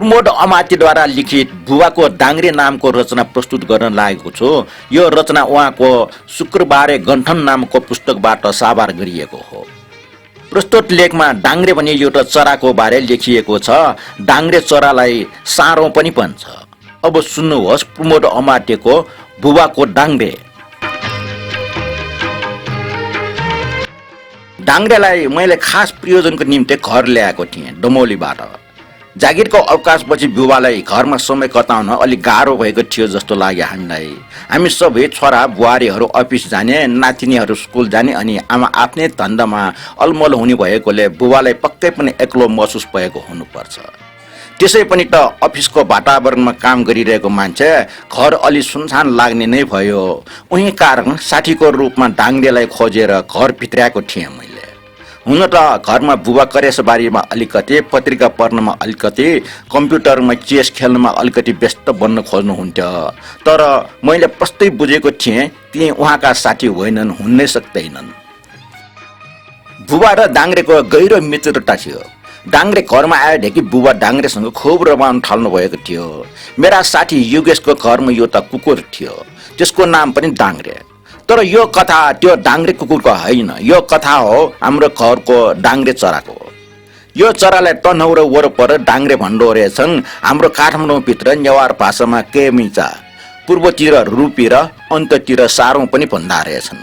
प्रमोद अमात्यद्वारा लिखित बुबाको डाङ्ग्रे नामको रचना प्रस्तुत गर्न लागेको छु। यो रचना उहाँको शुक्रबारे गन्ठन नामको पुस्तकबाट साभार गरिएको हो। प्रस्तुत लेखमा डाङ्ग्रे भन्ने एउटा चराको बारे लेखिएको छ। डाङ्ग्रे चरालाई साँरो पनि भन्छ। अब सुन्नुहोस् प्रमोद अमात्यको बुबाको डाङ्ग्रे। डाङ्ग्रेलाई मैले खास प्रयोजनको निम्ति घर ल्याएको थिएँ डमौलीबाट। जागिरको अवकाशपछि बुबालाई घरमा समय कटाउन अलिक गाह्रो भएको थियो जस्तो लाग्यो हामीलाई। हामी सबै छोरा बुहारीहरू अफिस जाने, नातिनीहरू स्कुल जाने अनि आमा आफ्नै धन्दामा अलमल हुने भएकोले बुबालाई पक्कै पनि एक्लो महसुस भएको हुनुपर्छ। त्यसै पनि त अफिसको वातावरणमा काम गरिरहेको मान्छे घर अलि सुनसान लाग्ने नै भयो। उही कारण साथीको रूपमा डाङ्ग्रेलाई खोजेर घर भित्राएको थिएँ मैले। हुन त घरमा बुबा करेसबारीमा अलिकति, पत्रिका पढ्नमा अलिकति, कम्प्युटरमा चेस खेल्नमा अलिकति व्यस्त बन्न खोज्नुहुन्थ्यो। तर मैले प्रस्तै बुझेको थिएँ ती उहाँका साथी होइनन्, हुनै सक्दैनन्। बुबा र डाङ्ग्रेको गहिरो मित्रता थियो। डाङ्ग्रे घरमा आएदेखि बुबा डाङ्ग्रेसँग खुब रमाउन थाल्नु भएको थियो। मेरा साथी योगेशको घरमा एउटा कुकुर थियो, त्यसको नाम पनि डाङ्ग्रे। तर यो कथा त्यो डाङ्ग्रे कुकुरको होइन, यो कथा हो हाम्रो घरको डाङ्ग्रे चराको। यो चरालाई तनहुर वरपर डाङ्ग्रे भन्दो रहेछन्। हाम्रो काठमाडौँभित्र नेवार भाषामा केमिचा, पूर्वतिर रुपी र अन्ततिर सारौँ पनि भन्दा रहेछन्।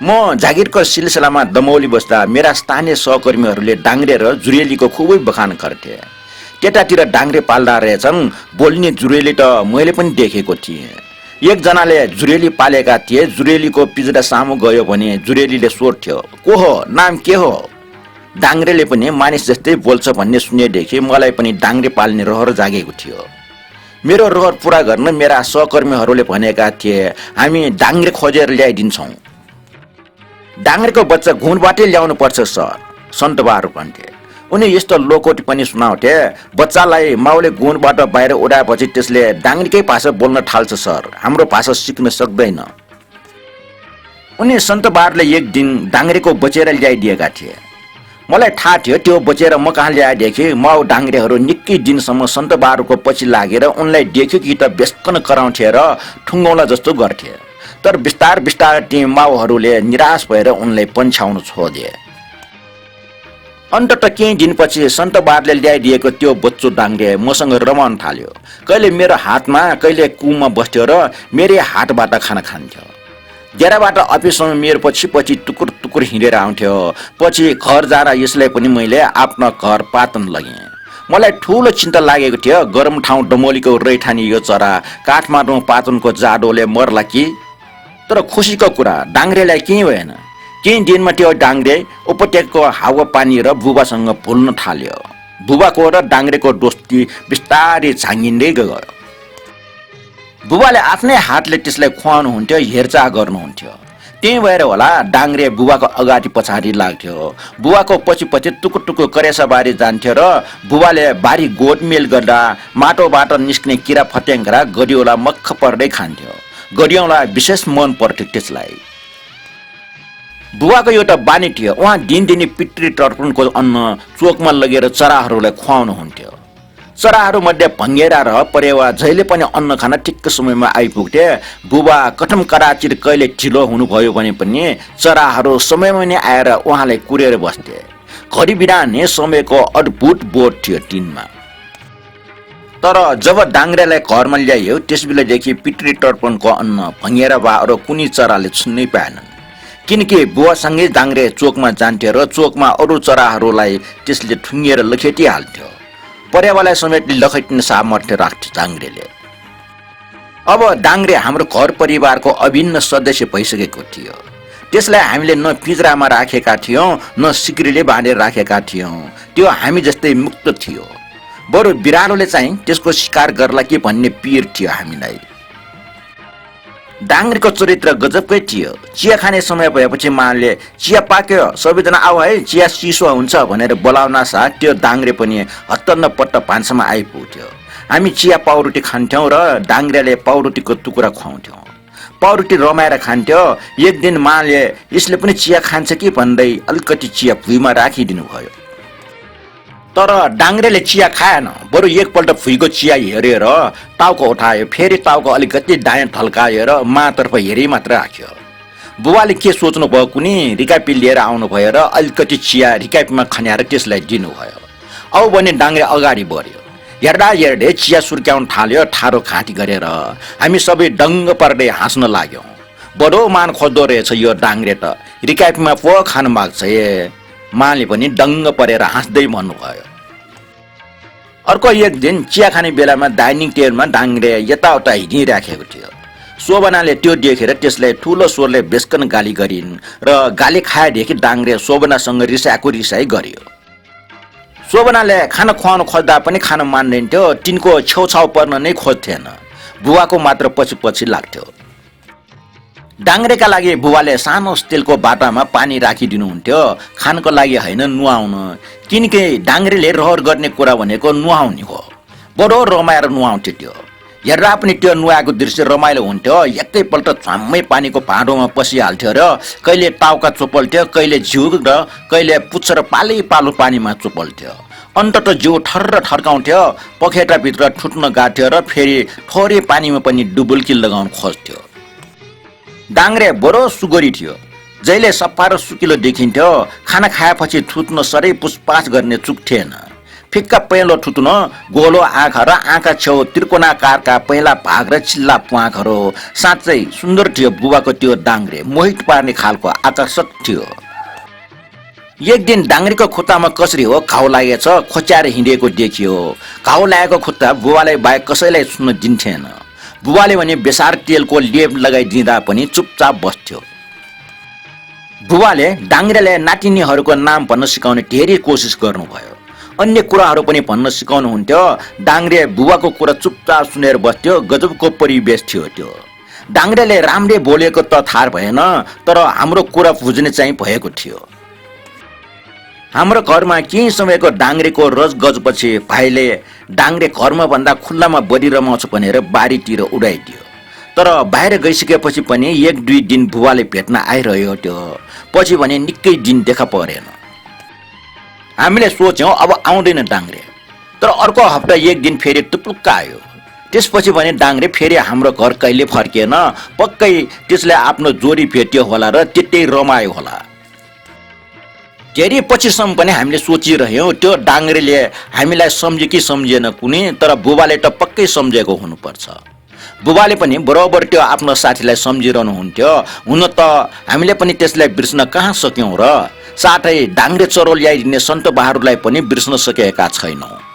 म जागिरको सिलसिलामा दमौली बस्दा मेरा स्थानीय सहकर्मीहरूले डाङ्ग्रे र जुरेलीको खुबै बखान गर्थे। त्यतातिर डाङ्ग्रे पाल्दा रहेछन्, बोल्ने जुरेली त मैले पनि देखेको थिएँ। एकजनाले जुरेली पालेका थिए। जुरेलीको पिजरा सामु गयो भने जुरेलीले सोध्थ्यो, को हो, नाम के हो? डाङ्ग्रेले पनि मानिस जस्तै बोल्छ भन्ने सुनेदेखि मलाई पनि डाङ्ग्रे पाल्ने रहर जागेको थियो। मेरो रहर पुरा गर्न मेरा सहकर्मीहरूले भनेका थिए, हामी डाङ्ग्रे खोजेर ल्याइदिन्छौँ। डाङ्ग्रेको बच्चा घुनबाटै ल्याउनु पर्छ सर, सन्तबाहरू भन्थे। उनी यस्तो लोकोटी पनि सुनाउँथे, बच्चालाई माउले गुणबाट बाहिर उडाएपछि त्यसले डाङ्ग्रेकै भाषा बोल्न थाल्छ सर, हाम्रो भाषा सिक्न सक्दैन। उनी सन्तबारले एक दिन डाङ्ग्रेको बचेरा ल्याइदिएका थिए। मलाई थाहा थियो त्यो बचेरा म कहाँ ल्याएदेखि माउ डाङ्ग्रेहरू निकै दिनसम्म सन्तबारको पछि लागेर उनलाई देख्यो कि त बेस्कन कराउँथे र ठुङ्गौला जस्तो गर्थे। तर बिस्तार बिस्तार ती माउहरूले निराश भएर उनलाई पन्छाउन छोडे। अन्तत केही दिनपछि सन्तबारले ल्याइदिएको त्यो बच्चो डाङ्ग्रे मसँग रमाउन थाल्यो। कहिले मेरो हातमा, कहिले कुमा बस्थ्यो र मेरै हातबाट खाना खान्थ्यो। डेराबाट अफिससम्म मेरो पछि पछि टुकुर टुकुर हिँडेर आउँथ्यो। पछि घर जाँदा यसलाई पनि मैले आफ्नो घर पातन लगेँ। मलाई ठुलो चिन्ता लागेको थियो, गरम ठाउँ डमोलीको रैठानी यो चरा काठमाडौँ पातनको जाडोले मर्ला कि। तर खुसीको कुरा, डाङ्ग्रेलाई केही भएन। केही दिनमा त्यो डाङ्ग्रे उपत्यकाको हावापानी र बुबासँग भुल्न थाल्यो। बुबाको र डाङ्ग्रेको दोस्ती बिस्तारै झाँगिँदै गयो। बुबाले आफ्नै हातले त्यसलाई खुवाउनुहुन्थ्यो, हेरचाह गर्नुहुन्थ्यो। त्यही भएर होला डाङ्ग्रे बुबाको अगाडि पछाडि लाग्थ्यो। बुबाको पछि पछि टुकुर टुकुर करेसाबारी जान्थ्यो र बुबाले बारी गोडमेल गर्दा माटोबाट निस्किने किरा फट्याङ्ग्रा गडियोला मक्ख पर्दै खान्थ्यो। गडियोला विशेष मन पर्थ्यो त्यसलाई। बुबाको एउटा बानी थियो, उहाँ दिनदिनै पितृ तर्पणको अन्न चोकमा लगेर चराहरूलाई खुवाउनुहुन्थ्यो। चराहरूमध्ये भङ्गेरा र परेवा जहिले पनि अन्न खान ठिक्क समयमा आइपुग्थे। बुबा कठम कराचिर कहिले ढिलो हुनुभयो भने पनि चराहरू समयमा नै आएर उहाँलाई कुरेर बस्थे। घडी बिराने समयको अद्भुत बोध थियो तिनमा। तर जब डाङ्ग्रेलाई घरमा ल्याइयो त्यसबेलादेखि पितृ तर्पणको अन्न भङ्गेरा वा अरू कुनै चराले छुन्नै पाएनन्। किनकि बुवासँगै डाङ्ग्रे चोकमा जान्थ्यो र चोकमा अरू चराहरूलाई त्यसले ठुङ्गिएर लखेटिहाल्थ्यो। परेवालाई समेत लखेट्ने सामर्थ्य राख्थ्यो डाङ्ग्रेले। अब डाङ्ग्रे हाम्रो घर परिवारको अभिन्न सदस्य भइसकेको थियो। त्यसलाई हामीले न पिंजरामा राखेका थियौँ, न सिक्रीले बाँधेर राखेका थियौँ। त्यो हामी जस्तै मुक्त थियो। बरु बिरालोले चाहिँ त्यसको शिकार गर्ला कि भन्ने पिर थियो हामीलाई। डाङ्ग्रेको चरित्र गजबकै थियो। चिया खाने समय भएपछि माले चिया पाक्यो, सबैजना आऊ है, चिया चिसो हुन्छ भनेर बोलाउन साथ त्यो डाङ्ग्रे पनि हत्तन्न पट्ट भान्सामा आइपुग्थ्यो। हामी चिया पाउरोटी खान्थ्यौँ र डाङ्ग्रेले पाउरोटीको टुक्रा खुवाउँथ्यौँ। पाउरोटी रमाएर खान्थ्यो। एक दिन माले यसले पनि चिया खान्छ कि भन्दै अलिकति चिया भुइँमा राखिदिनु भयो। तर डाङ्ग्रेले चिया खाएन, बरु एकपल्ट फुइको चिया हेरेर टाउको उठायो, फेरि टाउको अलिकति दायाँ ढल्काएर मातर्फ हेरि मात्र राख्यो। बुबाले के सोच्नु भयो कुनी रिकापी लिएर आउनुभयो र अलिकति चिया रिकापीमा खन्याएर त्यसलाई दिनुभयो। औ भने डाङ्ग्रे अगाडि बढ्यो। हेर्दा हेर्दै चिया सुर्क्याउन थाल्यो ठाडो घाँटी गरेर। हामी सबै डङ्ग पर्दै हाँस्न लाग्यौँ। बडो मान खोज्दो रहेछ यो डाङ्ग्रे त, रिकापीमा पो खानु माग्छ ए। माले पनि डङ्ग परेर हाँस्दै भन्नुभयो। अर्को एक दिन चिया खाने बेलामा डाइनिङ टेबलमा डाङ्ग्रे यताउता हिँडिराखेको थियो। शोभनाले त्यो देखेर त्यसलाई ठुलो स्वरले बेस्कन गाली गरिन् र गाली खाएदेखि डाङ्ग्रे शोभनासँग रिसाएको रिसाइ गर्यो। शोभनाले खाना खुवाउनु खोज्दा पनि खान मान्दैन थियो, तिनको छेउछाउ पर्न नै खोज्थेन, बुवाको मात्र पछि पछि लाग्थ्यो। डाङ्ग्रेका लागि बुबाले सानो स्टिलको बाटामा पानी राखिदिनुहुन्थ्यो, खानको लागि होइन नुहाउन, किनकि डाङ्ग्रेले रहर गर्ने कुरा भनेको नुहाउने हो। बडो रमाएर नुहाउँथ्यो त्यो। हेर्दा पनि त्यो नुहाएको दृश्य रमाइलो हुन्थ्यो। एकैपल्ट छाम्मै पानीको भाँडोमा पसिहाल्थ्यो र कहिले टाउका चोपल्थ्यो, कहिले जिउ र कहिले पुच्छ र पालै पालो पानीमा चोपल्थ्यो। अन्तत जिउ ठर्र ठर्काउँथ्यो, पखेटाभित्र ठुट्न गाँथ्यो र फेरि थोरै पानीमा पनि डुबुल्की लगाउन खोज्थ्यो। डाङ्ग्रे बडो सुगरी थियो, जहिले सफा र सुकिलो देखिन्थ्यो। खाना खाएपछि थुत्न सरै पुछपाछ गर्ने चुक्थेन। फिक्का पहेँलो थुत्न, गोलो आँखा र आँखा छेउ त्रिकोणाकारका पहेँला भाग र चिल्ला प्वाखहरू। साँच्चै सुन्दर थियो बुबाको त्यो डाङ्ग्रे, मोहित पार्ने खालको आकर्षक थियो। एक दिन डाङ्ग्रेको खुट्टामा कसरी हो घाउ लागेछ, खोच्याएर हिँडेको देखियो। घाउ लागेको खुट्टा बुबालाई बाहेक कसैलाई छुन दिन्थेन। बुबाले भने बेसार तेलको लेप लगाइदिँदा पनि चुपचाप बस्थ्यो। बुबाले डाङ्ग्रेलाई नातिनीहरूको नाम भन्न सिकाउने धेरै कोसिस गर्नुभयो, अन्य कुराहरू पनि भन्न सिकाउनुहुन्थ्यो। डाङ्ग्रे बुबाको कुरा चुपचाप सुनेर बस्थ्यो। गजबको परिवेश थियो त्यो। डाङ्ग्रेले राम्रै बोलेको त थाहा भएन, तर हाम्रो कुरा बुझ्ने चाहिँ भएको थियो। हाम्रो घरमा केही समयको डाङ्ग्रेको रजगजपछि भाइले डाङ्ग्रे घरमा भन्दा खुल्लामा बढी रमाउँछ भनेर बारीतिर उडाइदियो। तर बाहिर गइसकेपछि पनि एक दुई दिन बुबाले भेट्न आइरह्यो त्यो। पछि भने निकै दिन देखा परेन। हामीले सोच्यौँ अब आउँदैन डाङ्ग्रे, तर अर्को हप्ता एक दिन फेरि टुप्लुक्क आयो। त्यसपछि भने डाङ्ग्रे फेरि हाम्रो घर कहिले फर्किएन। पक्कै त्यसले आफ्नो जोडी भेट्यो होला र त्यतै रमायो होला। धेरै पछिसम्म पनि हामीले सोचिरह्यौँ त्यो डाङ्ग्रेले हामीलाई सम्झ्यो कि सम्झिएन कुनै, तर बुबाले त पक्कै सम्झेको हुनुपर्छ। बुबाले पनि बराबर त्यो आफ्नो साथीलाई सम्झिरहनुहुन्थ्यो। हुन त हामीले पनि त्यसलाई बिर्सन कहाँ सक्यौँ र, साथै डाङ्ग्रे चरो ल्याइदिने सन्त बहादुरलाई पनि बिर्सन सकेका छैनौँ।